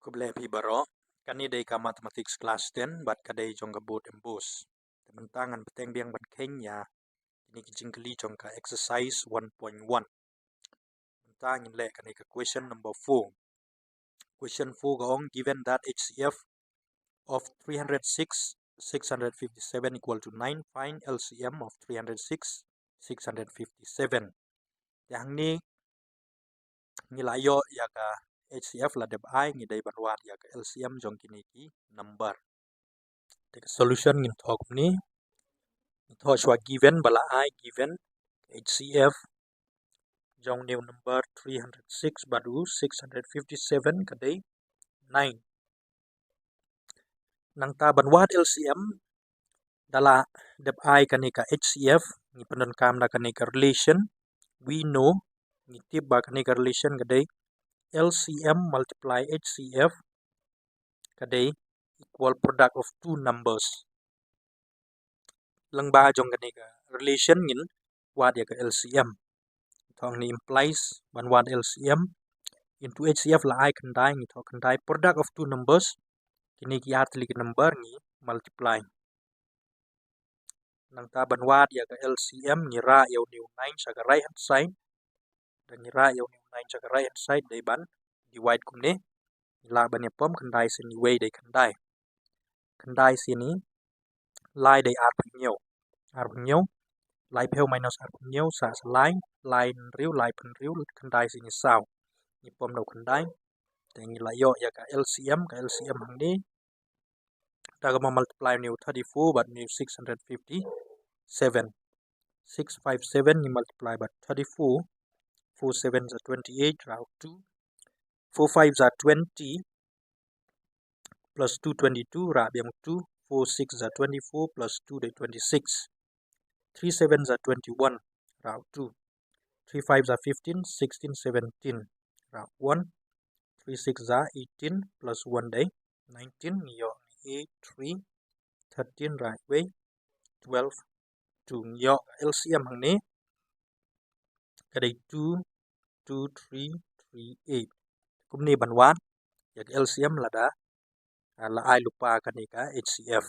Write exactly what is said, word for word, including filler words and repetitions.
Khublei phi baroh. Kane dei ka mathematics class ten bad ka dei jong ka board MBOSE. Te mynta ngan bteng biang ban kheiñ ïa kine ki jingkylli jong ka exercise one point one. Mynta ngin leh kane ka question number four. Question four ka ong, given that HCF of three hundred six, six hundred fifty-seven equal to nine, find LCM of three hundred six, six hundred fifty-seven. Te hangne ngi la ïoh ïa ka HCF la dep ai, ngi dei ban wad ïa ka LCM jong kine ki number. Te ka solution ngin thoh kumne. Ngin thoh shuwa given ba la ai, given HCF jong une u number three hundred six bad u six hundred fifty-seven ka dei nine. Nangta ban wad LCM, da la dep ai kane ka HCF, ngi pyndonkam da kane ka relation, we know, ngi tip ba kane ka relation ka dei LCM multiply HCF ka dei equal product of two numbers. Lyngba jong kane ka relation ngin wad ïa ka LCM. Thoh ngi implies ban wad LCM, into HCF la ai khyndai, ngi thoh khyndai, product of two numbers, kine ki ar tylli ki number ngi multiply. Nangta ban wad ïa ka LCM ngi rah ïa une u nine sha ka right hand side. Da ngi rah ïa une u nine sha ka right hand side, dei ban divide kumne. Ngi lah ban ïa pom khyndai sien iwei dei khyndai. Khyndai sien i lai dei arphew hynñiew. Arphew hynñiew, laiphew minus arphew hynñiew sah sa lai, lai hynriew, laiphew hynriew, khyndai sien i saw. Ngi pom da u khyndai. Te ngi la ïoh ïa ka LCM, ka LCM hangne. Da kaba multiply une u thirty-four bad une u six hundred fifty-seven. Six five seven ngi multiply bad thirty-four. Four sevens are twenty-eight, rah u two. Four fives are twenty plus two, twenty-two, rah biang u two. Four six are twenty-four plus two dei twenty-six. Three sevens are twenty-one, rah u two. Three fives are fifteen, sixteen, seventeen, rah u one. Three sixes are eighteen plus one dei nineteen, ngi ïoh eight, three, thirteen, rah iwei, twelve, two. Ngi ïoh LCM hangne ka dei two two three three eight. Kumne ban wad ïa ka LCM lada, ah, la ai lypa kane ka HCF.